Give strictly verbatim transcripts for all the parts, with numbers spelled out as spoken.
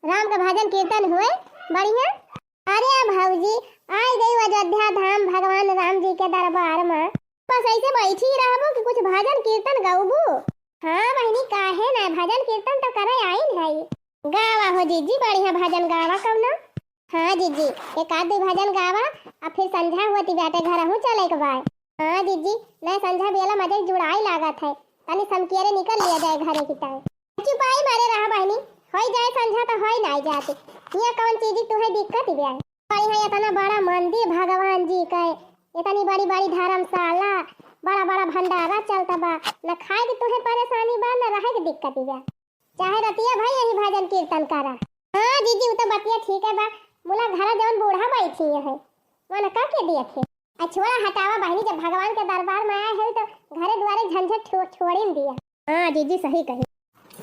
राम का भजन कीर्तन होए, बढ़िया। अरे भौजी, आइ गई अयोध्या धाम भगवान राम जी के दरबार मा। बस ऐसे बैठी रहबू कि कुछ भजन कीर्तन गौबू? हाँ बहिनी, काहे ना, भजन कीर्तन तो करे आइन है। गावा हो जीजी, बढ़िया भजन गावा कौनो। हाँ जीजी, एक आध दो भजन गावा, आ फिर संझा होती बाटे, घरहू चले के बा। हाँ जीजी, नहीं संझा बेला मजे जुड़ाई लागत है, तनी समकेरे निकल लिया जाए घरे की ताई। चुपाई मारे रहा बहिनी, होई जाए संझा तो होई नाई जाती। हियाँ कौन चीज तुहे दिक्कत ही बा? और यहाँ इतना बड़ा मंदिर भगवान जी का, इतनी बड़ी बड़ी धर्मशाला, बड़ा बड़ा भंडारा चलता बा, न खाए के तुहे परेशानी बा, न रहे के दिक्कत ही बा। चाहे रतिया भर यही भजन कीर्तन करा। हाँ जीजी, उ तो बतिया ठीक है बा, मुला घरा जौन बूढ़ा बैठी है, उनका के दिया थे। आ छोड़ा हटावा बहिनी, जब भगवान के दरबार में आए है तो घरे दुआरे झंझट छो-, छोड़िन दिया। हाँ जीजी, सही कही।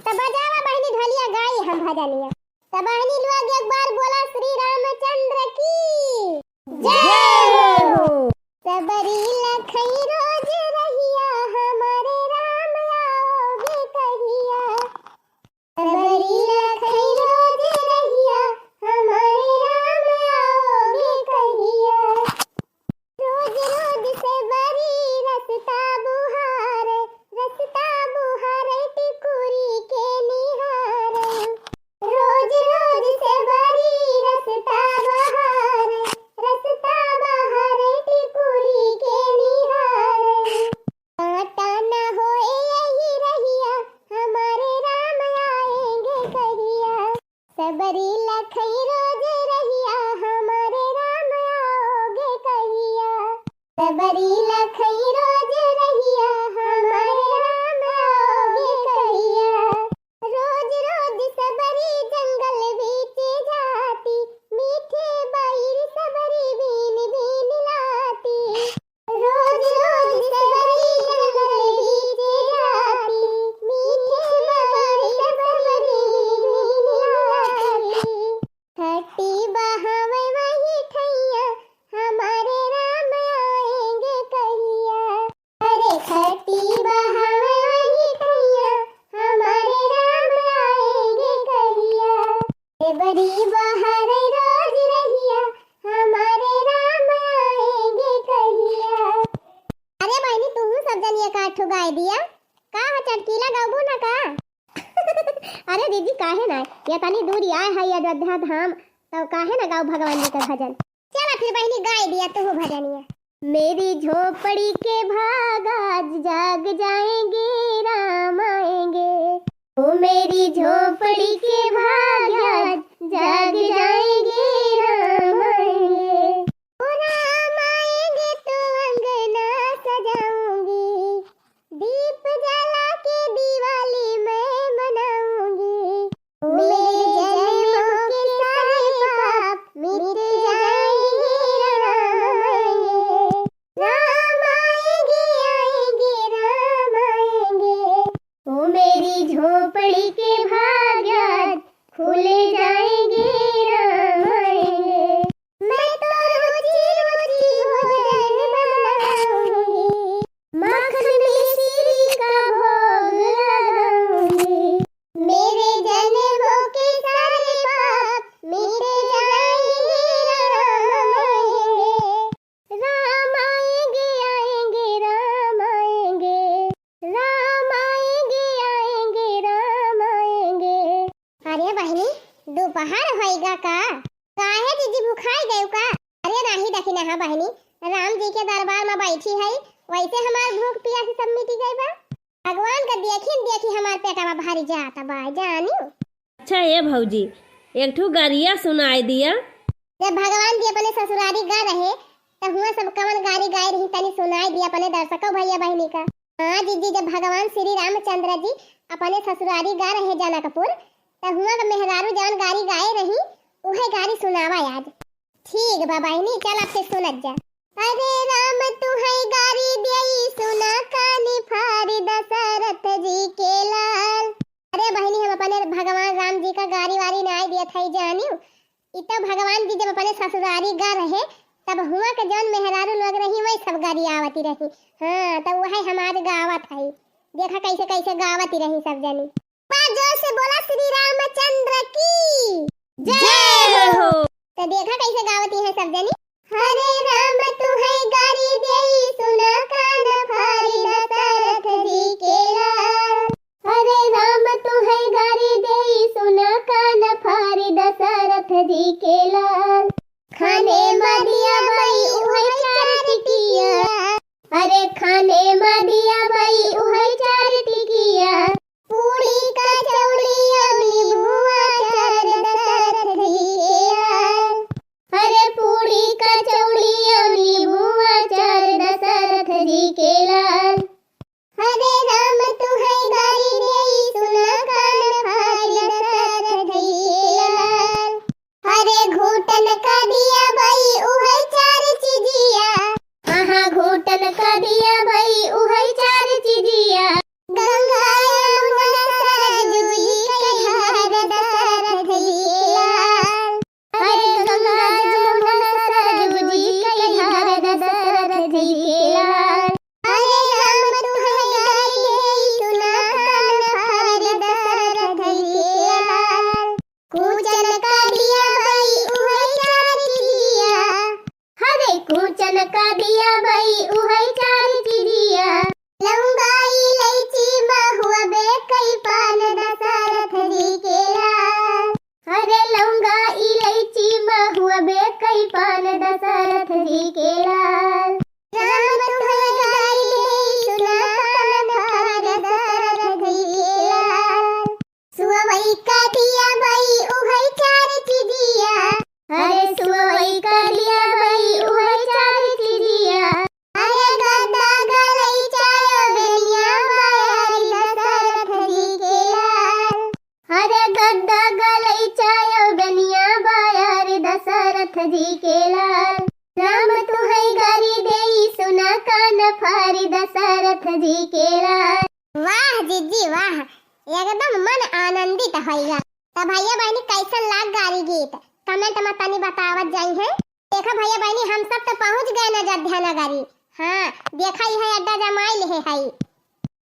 तब बजावा बहिनी ढोलिया, गाई हम भजनिया। तब बहिनी लोग एक बार बोला श्री रामचंद्र की जय हो। सबरी लखई रोज रहिया हमारे राम आओगे कहिया। सबरी लखई रोज रहिया हमारे राम आओगे कहिया। रोज रोज सबरी रस्ता बुहार, रस्ता बुहार टिकुरी के निहार। रोज रोज सबरी रस्ता बुहार, रस्ता बुहार टिकुरी के निहार। कांटा न होए यही रहिया, हमारे राम आएंगे कहिया। सबरी लखई रोज रहिया, हमारे राम आओगे कहिया। सबरी लखई रोज रहिया, हमारे राम आओगे कहिया। रोज रोज सबरी जंगल बीच जाती, मीठे बाइर सबरी बीन बीन लाती। रोज रोज सबरी जंगल बीच जाती, मीठे बाइर सबरी बीन बीन लाती। खटी बहावे वही ठैया, हमारे राम आएंगे कहिया। अरे खटी बहावे वही ठैया, हमारे राम आएंगे कहिया। सबरी बहार रोज रहिया, हमारे राम आएंगे कहिया। अरे बहिनी, तुहू सब जनी एक आध ठो गाय दिया, का हो चटकीला गौबू ना का? अरे दीदी, काहे ना, ये तनी दूर आए है अयोध्या धाम, तो काहे ना गाओ भगवान जी का भजन। चला फिर बहिनी, गाय दिया तुहू भजनिया। मेरी झोपड़ी के भाग आज जाग जाएंगे, राम आएंगे। ओ मेरी झोपड़ी के भाग आज जाग जाएंगे, राम आएंगे। ओ राम आएंगे तो अंगना सजाऊंगी, दीप जला के दिवाली मैं मनाऊंगी। मेरे जन्मों के सारे पाप मिट जाएंगे, राम आएंगे। राम आएंगे, आएंगे, राम आएंगे। ओ मेरी झोपड़ी के भाग आज खुल जाएंगे, राम आएंगे। मैं तो रुचि रुचि भोजन बनाऊंगी, माखन मिश्री का भोग लगाऊंगी। मेरे जन्मों के सारे पाप मिट जाएंगे, राम आएंगे। राम आएंगे, आएंगे, राम आएंगे। राम आएंगे, आएंगे, राम आएंगे। अरे बहिनी, दोपहर होइगा का? काहे जीजी भुखाई गयू का? अरे नाही देखी ना, हाँ बहिनी, राम जी के दरबार में बैठी है, वैसे हमार भूख पियास सब मिटी गई बा। भगवान का देखी न देखी हमार पेटवा भरी जात बा, जानियो। अच्छा ए भौजी, एक ठो गरिया सुनाई दिया। जब भगवान जी अपने ससुरारी गा रहे, त हुआ सब कवन गारी गाए रही, तनी सुनाई दिया अपने दर्शकों भैया बहिनी का। हाँ जीजी, जब भगवान श्री रामचंद्र जी अपने ससुरारी गा रहे जनकपुर, त हुआ का मेहरारू जवन गारी गाए रही, उहे गारी सुनावा आज। ठीक बा बहिनी, चल अब से सुनत जा। अरे राम तुहई गारी देई, सुना कानी फारी दशरथ जी के लाल। अरे बहिनी, हम अपने भगवान राम जी का गारी वारी नाई दियत हई जानियो। इ तो भगवान जी जब अपने ससुरारी गा रहे, तब हुआ के जौन मेहरारू लोग रही, वही सब गारी आवती रही। हाँ, तब वही हम आज गावत हई। देखा कैसे कैसे गावती रही सब जनी। बा जोर से बोला श्री रामचंद्र की। जय हो। तो देखा कैसे गावती है सब जनी। हरे राम तुहै गारी देई सुना कान फारी दशरथ जी के लाल। हरे राम तुहै गारी देई सुना कान फारी दशरथ जी के लाल। खाने मा दिया बई उहै चार टिकिया। अरे खाने मा दिया बई उहै चार टिकिया। पूड़ी कचौड़ी अउर नींबू अचार दशरथ जी के लाल। अरे पूड़ी कचौड़ी अउर नींबू अचार दशरथ जी के लाल। हरे राम तुहै गारी देई सुना कान फारी दशरथ जी के लाल। हरे घूटन का दिया बई उहै चार चिजिया। हाँ, घूटन का दिया बई उहै चार चिजिया। गंगा यमुना सरजू जी के धार दशरथ जी के लाल। अरे गंगा यमुना सरजू जी के धार दशरथ जी के लाल। अरे राम तुहै गारी देई सुना कान फारी दशरथ जी के लाल। कूचन का दिया बई उहै चार चिजिया। हरे कूचन का दिया बई उहै चार चिजिया। लौंगा इलायची महुआ बेकई पान दशरथ जी के लाल। हरे लौंगा इलायची महुआ बेकई पान दशरथ जी के लाल। राम तुहै गारी देई सुना कान फारी दशरथ जी के लाल। सुअवई का दिया बई उहै चार चिजिया। अरे सुअवई का दिया बई उहै चार चिजिया। अरे गद्दा गलई चायो बेनिया बयारी दशरथ जी के लाल। अरे गद्दा गलई चायो बेनिया बयारी दशरथ जी के लाल। राम तुहै गारी देई सुना कान फारी दशरथ जी के लाल। वाह जिज्जी वाह, एकदम मन आनंदित होइगा। त भैया बहनी कैसन लाग गारी गीत, comment मा तनी बतावत जाई है। देखा भैया बहनी हम सब तो पहुँच गए न अयोध्या नगरी। हाँ देखा यह अड्डा जमाई ले है।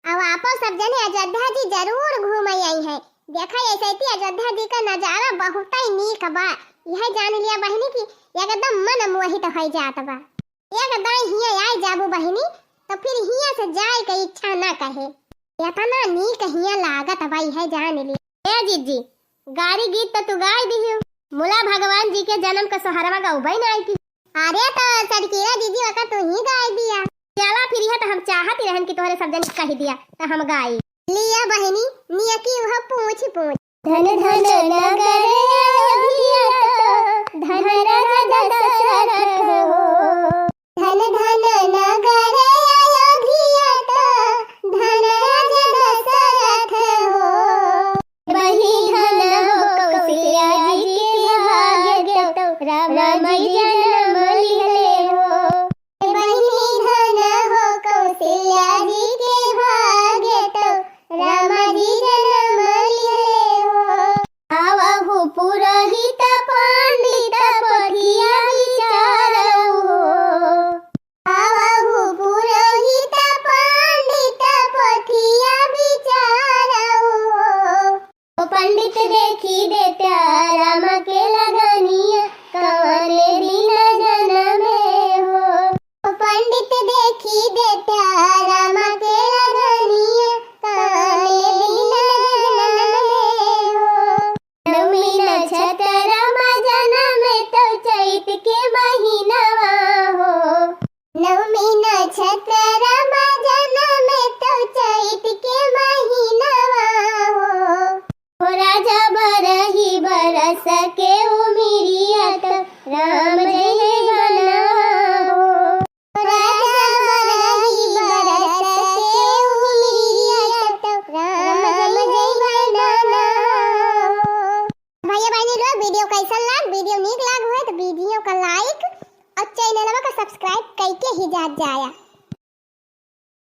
अब आपो सब जने अयोध्या जी जरूर घूम आई है। देखा ऐसे थी अयोध्या जी का नजारा बहुत ही नीक बा। यह जान लिया बहनी कि एकदम मन मोहित हो जात बा। एक दाई हियाँ आइ जाबू बहिनी, तो फिर हियाँ से जाए के इच्छा ना कहे। एतना नीक हियाँ लागत बा, इहै जान ली। ए जिज्जी, गारी गीत तो तू गाइ दिहियो, मुला भगवान जी के जनम का सोहरवा गउबइ नाहीं की। अरे तो सड़कीरा जिज्जी ओका तू ही गाइ दिया। चला फिर इहै तो हम चाहत ही रहन कि तोहरे सब जन कहि दिया, तो हम गाई। लिया बहिनी, नियकी उह पूछ पूछ। धन धन नगर अयोध्या तो, धन राजा दशरथ हो। धन धन नगर अयोध्या तो, धन राजा दशरथ हो। बहिनी धन हो कौशल्या जी के भाग्य तो, राम जी जनम लिहले हो। बहिनी धन हो कौशल्या जी के भाग्य तो, राम जी जनम लिहले हो। आवहु पुरोहित पंडित पोथिया बिचारहु हो। आवहु पुरोहित पंडित पोथिया बिचारहु हो। ओ पंडित देखि देत्या राम के लगनिया, कवने दिन जनमे हो। ओ पंडित देखि देत्या राम के लगनिया, कवने दिन जनमे हो। नवमी नक्षत्र मा जनमे तो चैत के महीनवा हो। नवमी नक्षत्र मा जनमे तो चैत के महीनवा हो। हो राजा बरही बरस के उमिरिया तो राम